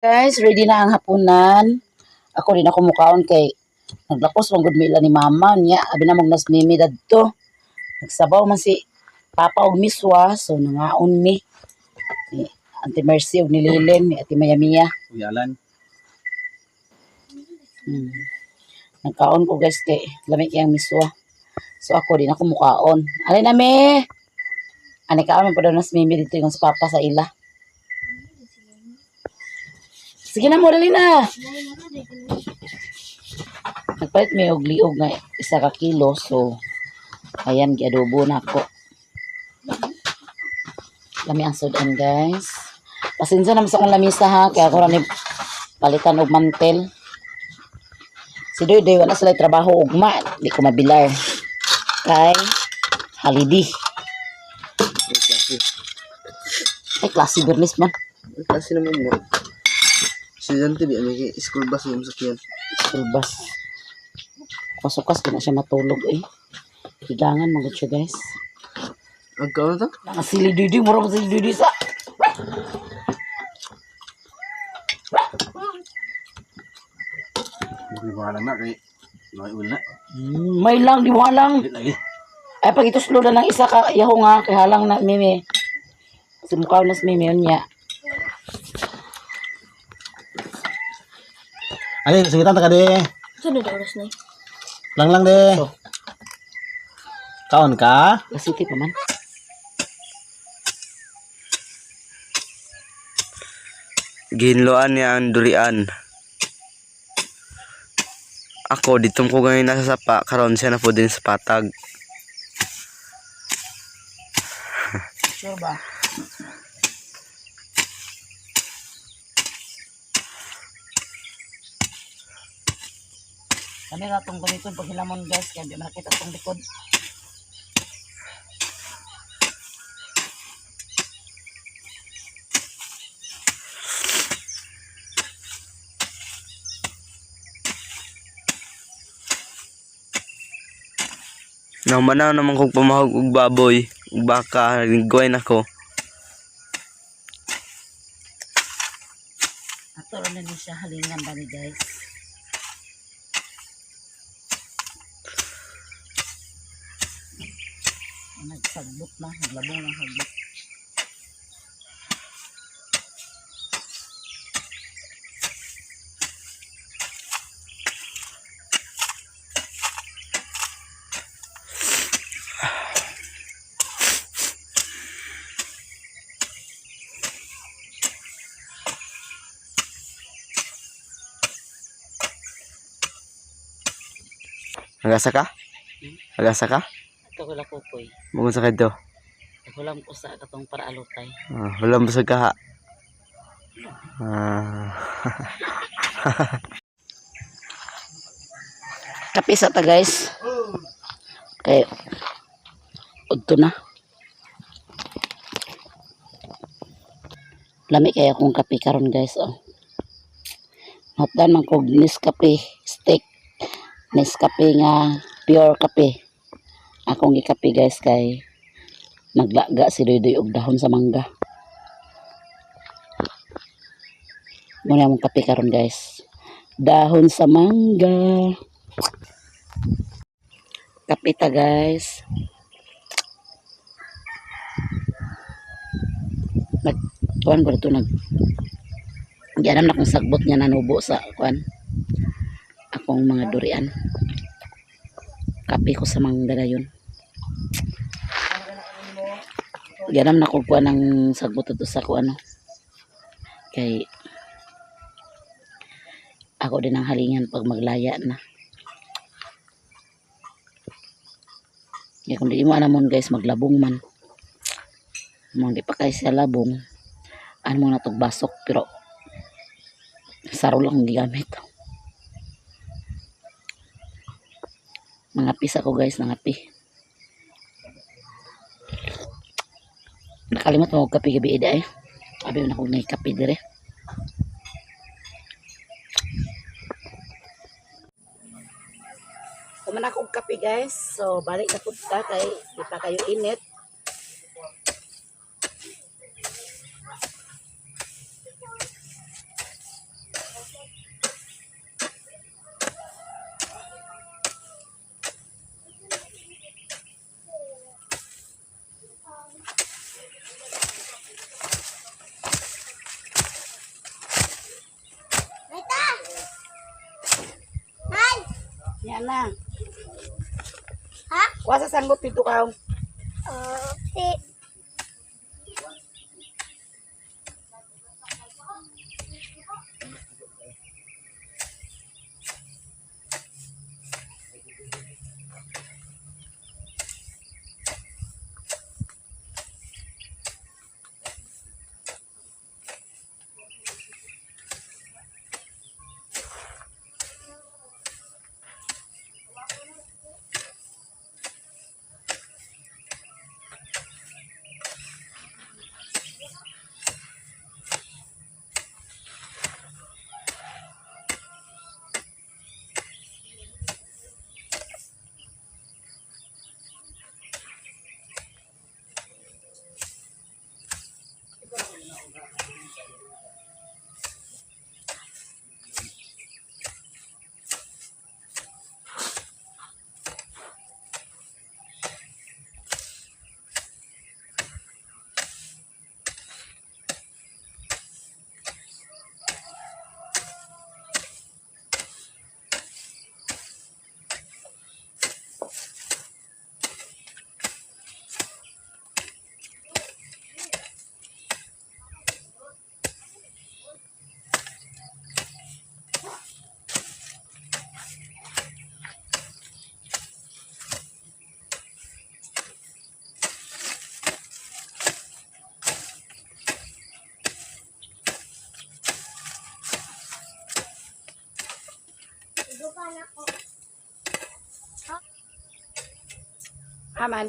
Guys, ready na ang hapunan. Ako din ako mukaon kay naglakos man gud mila ni mama niya. Abi na mong nas mimi dadto. Nagsabaw man si Papa og miswa, so nangaon mi. Ni Auntie Mercy og ni Lilen, ni Ate Maya Mia. Uyalan. Nagkaon ko, guys, kay lami kayang miswa. So ako din ako mukaon. Alin na me? Ani kaon man pa daw nas mimi dito yung sa papa sa ila. Sige na mo, dali na. Nagpalit may og liog nga 1 ka kilo, so ayan, giadobo na ako. Lami ang sudan, guys. Pasensya naman sa akong lamisa ha, kaya ako ra ni palitan og mantel. Si Doy Doy wala sila trabaho ugma, di ko mabilar. Kay holiday. Ay, klase. Ay, klase Bernice man. Ay, klase naman mo. Estudyante, di ano school bus yung sakyan. School bus. Pasukas di na siya matulog eh. Higangan magod siya, guys. Ang kaon na to? Ang sili Doy Doy, mura mo sili Doy Doy sa. Hindi mo alam na kay may na. May lang, di mo halang. Di lagi. Ay, pag ituslo na ng isa ka, yaho nga, kay halang na, mimi. Kasi mukha na si mimi, yun niya. Ay, sige tanta ka de. Saan na oras na? Lang lang de. Kaon ka? Lasiti pa man. Gihinloan niya ang durian. Ako, dito ko ngayon nasa sapa, karon siya na po din sa patag. Sure ba? Kami na itong gamiton pag hilamon, guys, kaya di makita itong likod. Naumanaw naman kong pamahog og baboy, ug baka, nagguwain ako. Ato na ni siya halingan ba ni, guys. Nagsagbot na, naglabong ng sagbot. Nagasa ka? Nagasa ka? Ito ko lang kukoy. Mugun sa kadto. Naghulam ko sa katong para alutay. Ah, wala mo sa kaha. Ah. Kape sa ta, guys. Kay udto na. Lami kaya akong kape karon, guys, oh. Hotdan man kog Nescafe stick. Nescafe nga pure kape. Akong gikape, guys, kay naglaga si Doydoy og dahon sa mangga. Muna among kape karon, guys. Dahon sa mangga. Kape ta, guys. Nag kuan ko to nag Gianam na kong sagbot niya nanubo sa kuan. Akong mga durian. Kape ko sa mangga na yun. Gianam na ko kuan ang sagbot to sa kuan. No? Kay ako din ang halingan pag maglaya na. Kaya kung di mo alamon, guys, maglabong man. Mong di pa kay siya labong. Ano mo na tog basok pero saro lang ang gigamit. Mga pisa ko, guys, nangapi. Nakalimot mo og kape gabi ida eh. Abi na kog kape dire. Kuman ako og kape, guys. So balik na pud ta kay di pa kayo init. Yan na. Ha? Kuha sa sanggot dito ka. Okay. Dukan ako. Haman.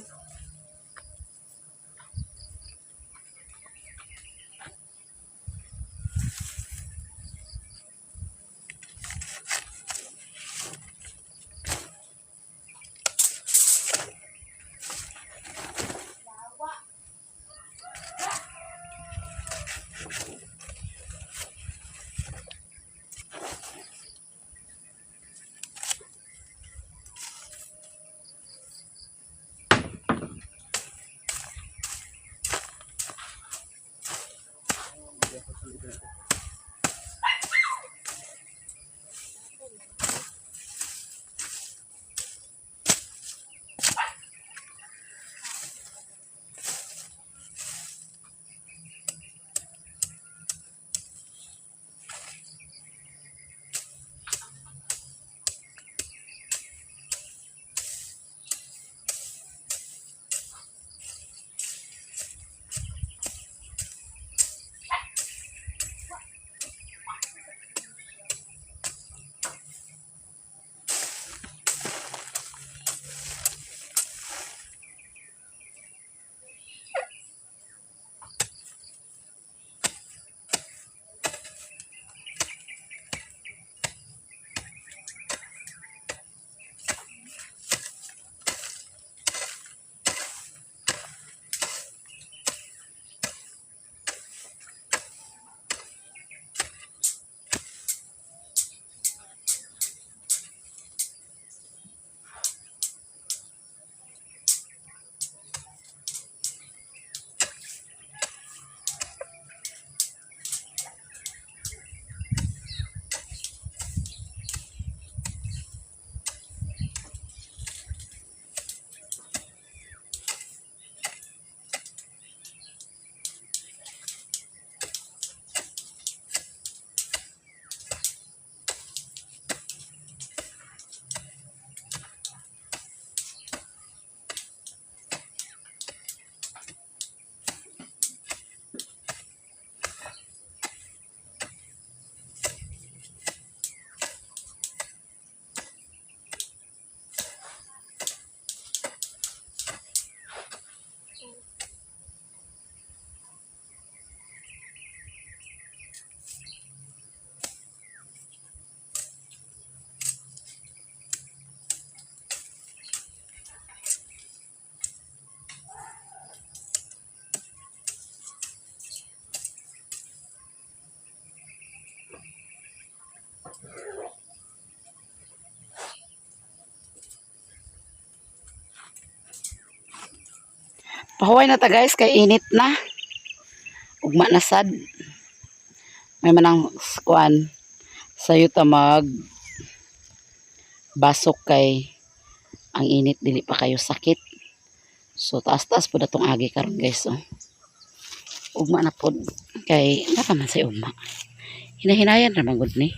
Pahuway na ta, guys, kay init na. Ugma na sad. May manang kuan sayo ta mag Basok kay ang init, dili pa kayo sakit. So taas-taas pud atong agi karon, guys, oh. Ugma na pod kay naka man say ugma. Hinahinayan ra man gud ni.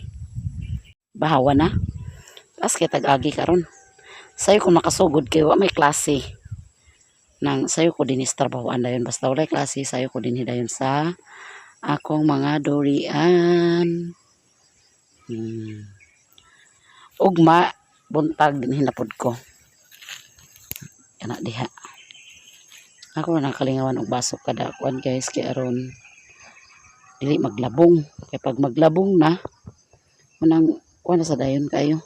Bahawa na. Taas kay tag-agi karon. Sayo ko makasugod kay wa may klase. Nang sayo ko din is trabahoan dayon basta walay klase, sayo ko din hidayon sa akong mga durian. Ugma buntag din hinapod ko. Kana diha. Ako na nakalingawan og basok kada kuan, guys, kay aron dili maglabong. Kay pag maglabong na unang kuan na sa dayon kayo.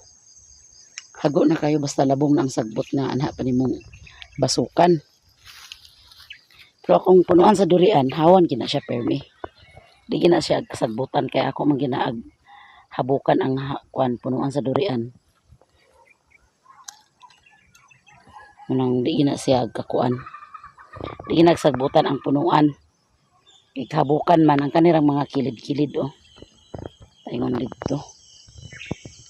Hago na kayo basta labong na ang sagbot nga anha pa nimong basukan. Pero akong punuan sa durian, hawan gina siya permi. Di gina siya sagbutan kay ako man ginaag habukan ang kuan punuan sa durian. Unang di gina siya kakuan. Di gina sagbutan ang punuan. Ikabukan man ang kanirang mga kilid-kilid, oh. Paingon didto.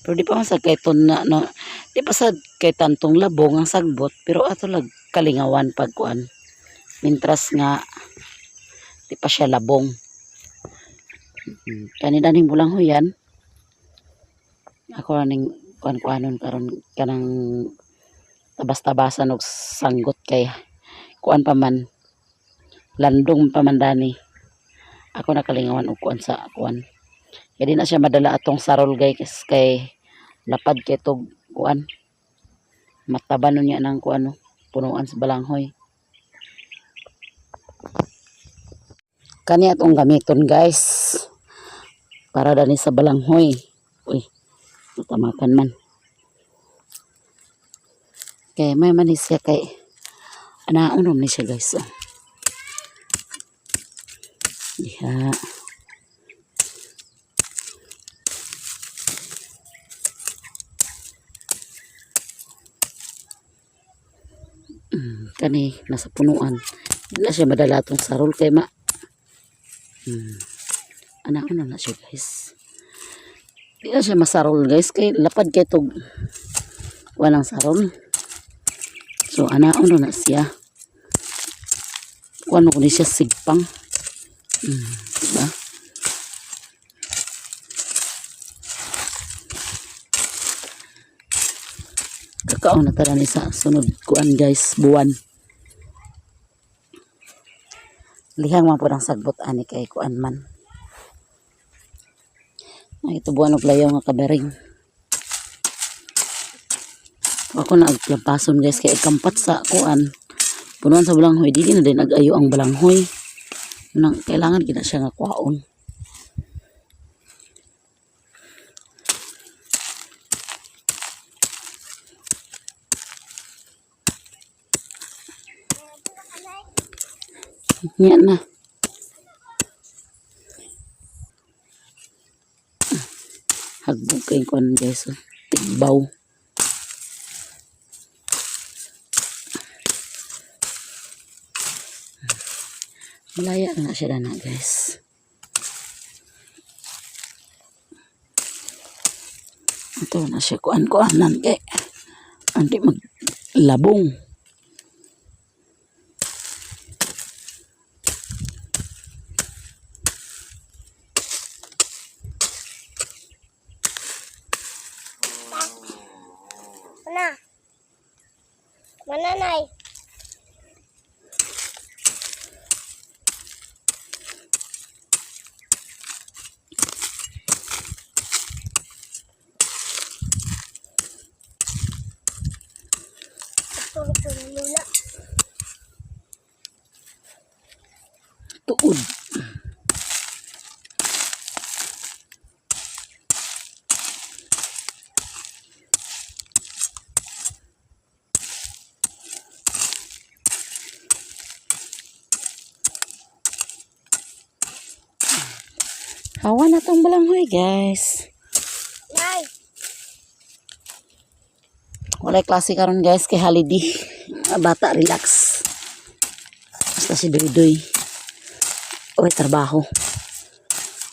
Pero di pa man sa kay ton na, no, di pa sa kay tantong labong ang sagbot, pero ato lag kalingawan pag kuan. Mintras nga di pa siya labong. Kani daning bulang huyan. Ako ning kuan kuanon karon kanang tabas-tabasan og sanggot kay kuan pa man, landong pa man dani. Ako nakalingawan og kuan sa kuan. Kay di na siya madala atong sarol, guys, kay lapad kay tog kuan. Mataba nun niya ng kuan, no, punuan sa balanghoy. Kani atong gamiton, guys, para dani sa balanghoy. Uy, natamakan man. Kay may manis siya kay anaunom ni siya, guys. Oh. Diha. Kani nasa punuan. Di na siya madala atong sarol kay ma. Anaon na siya, guys. Di na siya masarol, guys, kay lapad kay tog walang sarol. So anaon na siya. Kuan ko ni siya sigpang. Diba? Kakaon na tara ni sa sunod kuan, guys, buwan. Lihang man po ang sagbot ani kay kuan man. Ay, tubuan og layaw nga kabaring. Ako na aglampason, guys, kay ikampat sa kuan. Punuan sa balanghoy, dili na din nag-ayo ang balanghoy. Nang kailangan gina siya nga kuhaon. Yan na. Hagbog kay kuan, guys. Oh. Tigbaw. Malaya na siya na, guys. Ito na siya kuan kuanan kay andi maglabong. Mana? Mana, Nay? Tulog ko na lula. Tuod. Hawa na tong balanghoy, guys. Nay, Walay klase karon, guys, kay holiday. Mga bata relax. Basta si Doy Doy. Uy, trabaho.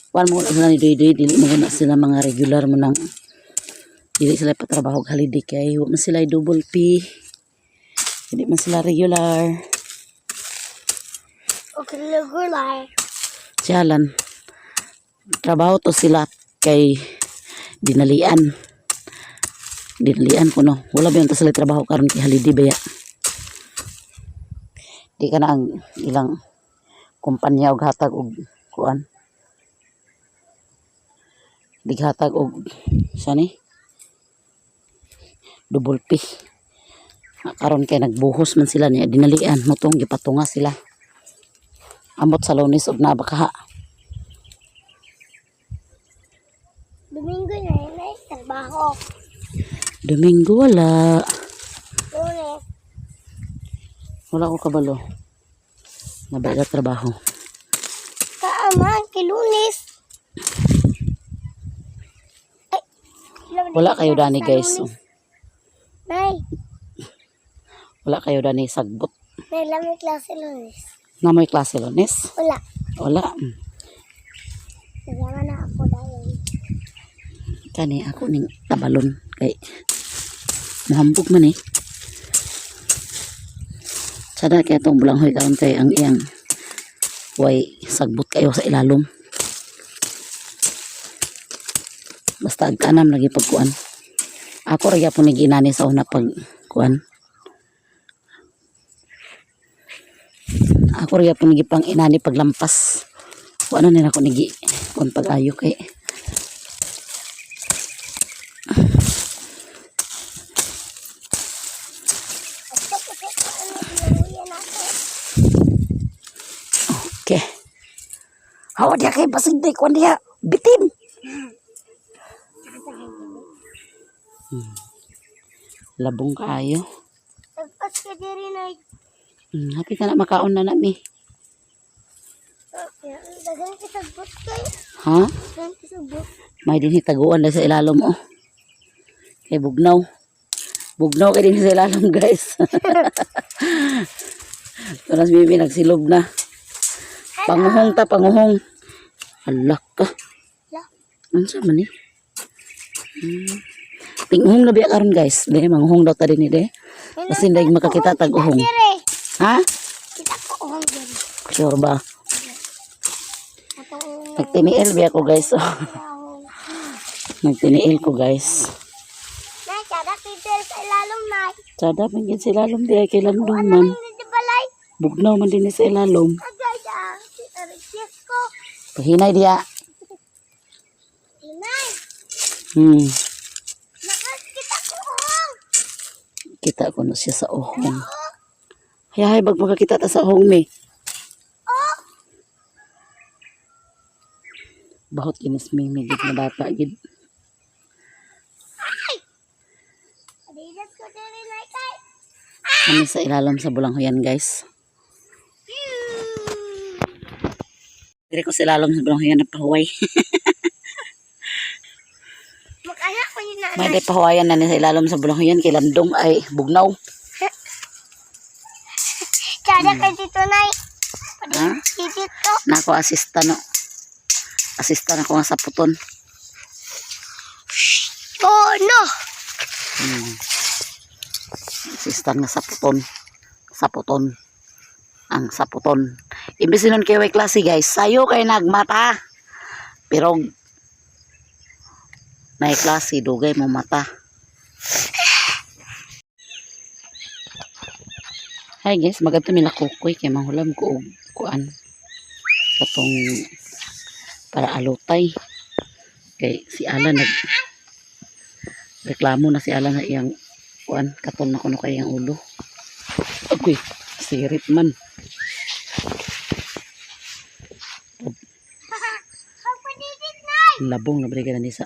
Kuan mo na sila ni Doy Doy, dili mo na sila mga regular mo nang Dili sila patrabaho og holiday kay wa man sila double P. Hindi man sila regular. Okay, regular. Siyalan. Trabaho to sila kay dinalian. Dinalian ko no. Wala ba yung sila trabaho karon kay holiday ba ya? Di ka na ang ilang kumpanya og hatag og kuan. Dighatag og sani double P. Ah, karon kay nagbuhos man sila niya dinalian motong gipatunga sila. Amot sa Lunes og nabakaha. Domingo na yun ay trabaho. Domingo wala. Lunes. Wala ko kabalo. Nabaga trabaho. Kaaman, kay Lunes. Ay, Wala kayo dani guys. Lunes. Nay, Wala kayo dani sagbot. nay, lamay klase Lunes. Na may klase Lunes? Wala. Wala. Naglaman na ako dahil. Kani ako ning tabalon kay muhambog man eh. Sada kay itong bulanghoy karon kay ang iyang way sagbot kayo sa ilalom. Basta agkanam lagi pagkuan. Ako ra gyapon ni ginani sa una pag kuan. Ako ra gyapon ni pang inani paglampas. Kuan na nila ko ni gi kuan pag-ayo kay At kasi kung ano, inuwi natin. Okay. Hawa diya kay basig day kuan diha. Bitin. Labong kaayo. Tagpas ka diri nay. Happy ka na makaon na nami. Daghan ka sagbot kay. Ha? Daghan ka sagbot. May din hitaguan na sa ilalom oh. Kay bugnaw. Bugnaw kay din sa ilalom guys. Tunas bibi nagsilob na. Panguhong ta panguhong. Alak ka. La. Unsa man ni? Tinghong na biya karon guys. Dili manguhong daw ta din ni de. Kasi hindi makakita tag uhong. Diri. Ha? Kita ko uhong diri. Sure ba? Atong uhong. Nagtiniil biya ko guys. Ahong. Nagtiniil ko guys. Nay, kada kita sa ilalom nay. Sada man gid sa ilalom di ay kay landong Ano man. yung di balay? Bugnaw man din sa ilalom. Agay ah. Kita rin ko. Pahinay diya. Inay, nakakita ko uhong. Kita ko na siya sa uhong. Hay bag makakita ta sa uhong mi. Bahot kinis mi gid na bata gid. Adidas ko diri nay kay. Kami sa ilalom sa bulanghoyan guys. Dire ko sa ilalom sa bulanghoyan na pahuway. Mag-anak ko yun na. May day pahuwayan na ni sa ilalom sa bulanghoyan kay landong ay bugnaw. Kada kay dito nay. Ha? Dito. Nako asista no. Asista na ko nga sa puton. Oh no. Asista nga sa puton. Sa puton. Ang sa puton. Imbis nun kay way klase guys, sayo kay nagmata. Pero may klase dugay mo mata. Hi guys, magadto mi lakukoy kay manghulam ko og kuan katong para alutay kay si Alan nag reklamo na si Alan na iyang kuan katol na kuno kay iyang ulo. Agoy, sirit man. Labong na balikan na nisa.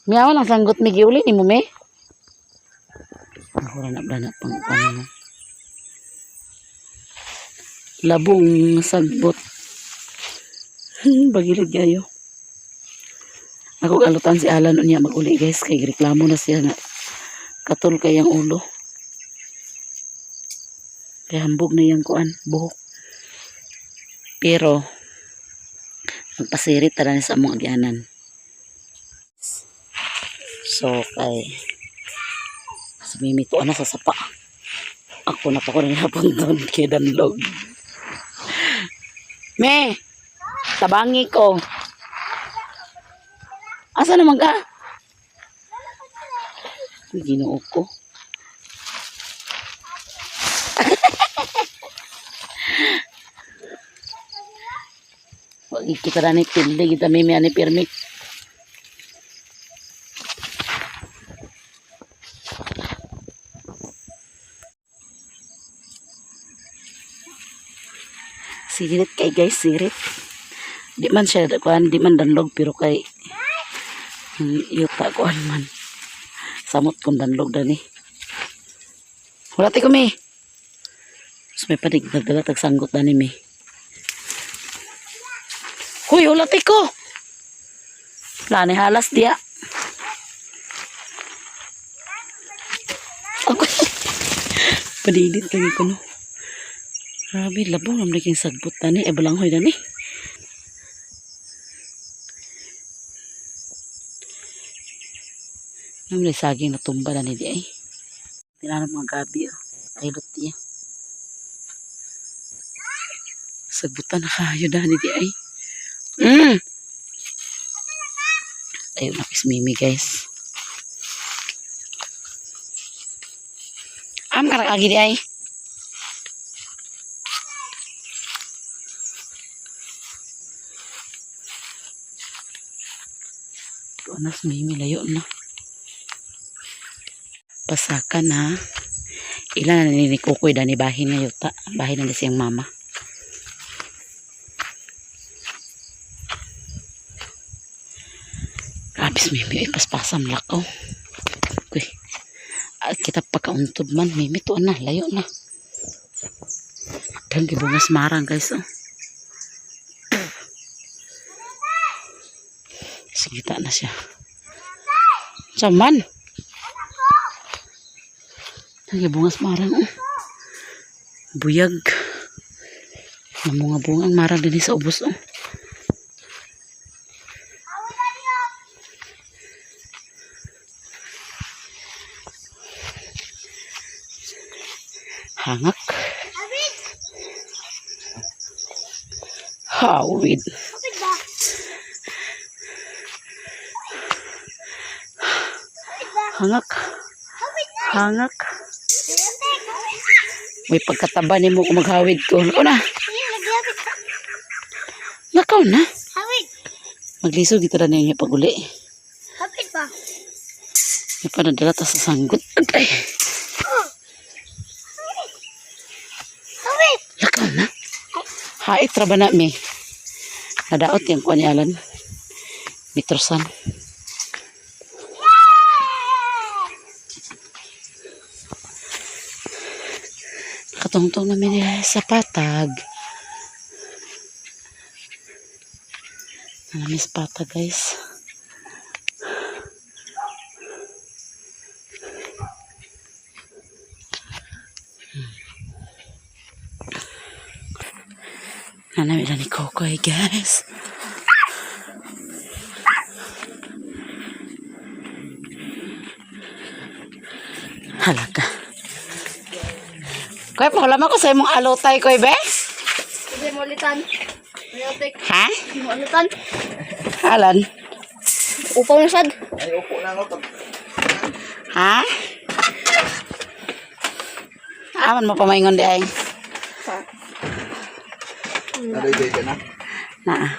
Miyaw lang sanggot mi giuli ni mo me. Ako ra na na pang ano. Labong sagbot. Bagilid kayo. Ako alutan si Alan unya maguli guys kay reklamo na siya nga katol kay ang ulo. Kay hambog na iyang kuan buhok. Pero magpasirit ta na sa among agyanan. So kay si Mimi to ana sa sapa. Ako na pa ko rin hapon doon kay Danlog. Me, tabangi ko. Asa naman ka? Uy, Ginoo ko. Wag kita na ni pildi kita mimi ani pirmi. Sirit kay guys, sirit. Di man siya kuan, di man danlog pero kay yuta kuan man. Samot kung danlog dani. Wala ti kami. Tapos may panig nagdala tag sanggot dani mi. Huy, wala ti ko. Wala ni halas diya. Ako. Padidit lagi ko no. Grabe, labong naman naging sagbot na ni. Eh, balanghoy na ni. Naman ay saging natumba na ni di ay. Tinanong mga gabi oh. Ay, lot niya. Sagbutan na kayo na ni di ay. Ayun na kis Mimi guys. Am karang agi di ay. Anas Mimi layo na. Pasaka na. Ilan na ni Kukoy dani bahin na yuta. Bahin na ni siyang mama. Grabe si Mimi. Ay, paspasam lakaw. Uy. At kita pagkauntod man. Mimi, tuan na. Layo na. Dahil gibungas marang guys. Oh. Sige, ta na siya. Saman. Nagibungas marang. Oh. Buyag. Namunga-bunga ang marang din sa ubos. Oh. Hangak. Hawid. Hawid. Hawid ba? Hangak. Hawid na. Hangak. Hawid. May pagkataba ni mo kung maghawid ko. Nakaw na. Sige, naghawid ka. Nakaw na. Hawid. Maglisod dito na ninyo pag uli. Hawid ba? May panadala ta sa sanggot. Agay. Hawid. Lakaw na. Hait ra ba na mi? Nadaot yung kuha ni Alan. Mitrosan. Nakatungtong namin nila sa patag. Nanamis patag guys. Nanami na ni Kokoy guys. Halaga. Koy, pakulaman ko sa imong alotay, Koy, be? Hindi mo ulitan. Ha? Hindi mo ulitan. Alan? Upaw na sad. Ha? Aman mo pamaingon di ay. Na.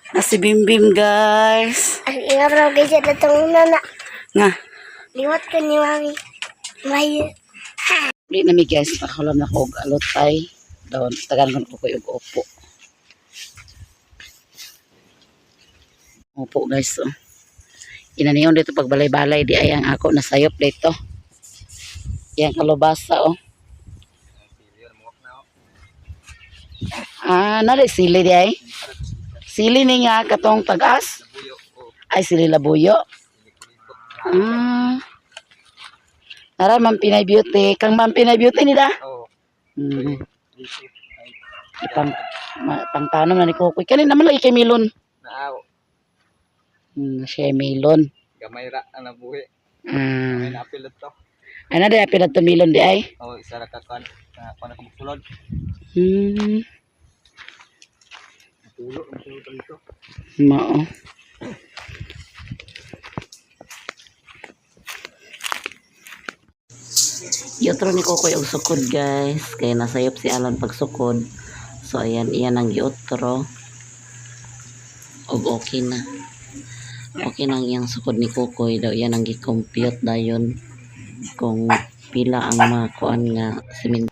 Na si Bimbim, guys. Ang ingat raw guys at itong una na. Nga. Liwat ko ni Mami. May Di na mi guys, nakahulam na ko og alotay. Doon, tagan ko ko og opo. Opo guys. Oh. Inaniyon dito pagbalay-balay di ay ang ako nasayop dito. Yang kalubasa oh. Ah, nari sili di ay. Sili ni nga katong tagas. Ay sili labuyo. Ah. Nara Ma'am Pinay Beauty. Kang Ma'am Pinay Beauty nila. Oo. Ipang pangtanom na ni Kokoy. Kanin naman lagi kay Milon. Naaw. Siya ay Milon. Gamay ra ang nabuhi. May naapil to. Ana di apil ato milon di ay. Oh, isa ra ka kan. Kuan na kabuksulod. Tulo ang tulo dito. Mao. Giotro ni Kokoy og sukod, guys. Kaya nasayop si Alan pagsukod. So ayan, iyan ang giotro. Og okay na. Okay na ang iyang sukod ni Kokoy daw, iyan ang gi-compute dayon kung pila ang makuan nga siminto.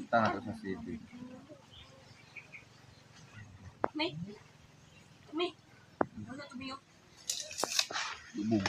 Tanga to sa city. May. May. Wala tumiyo. Lubog.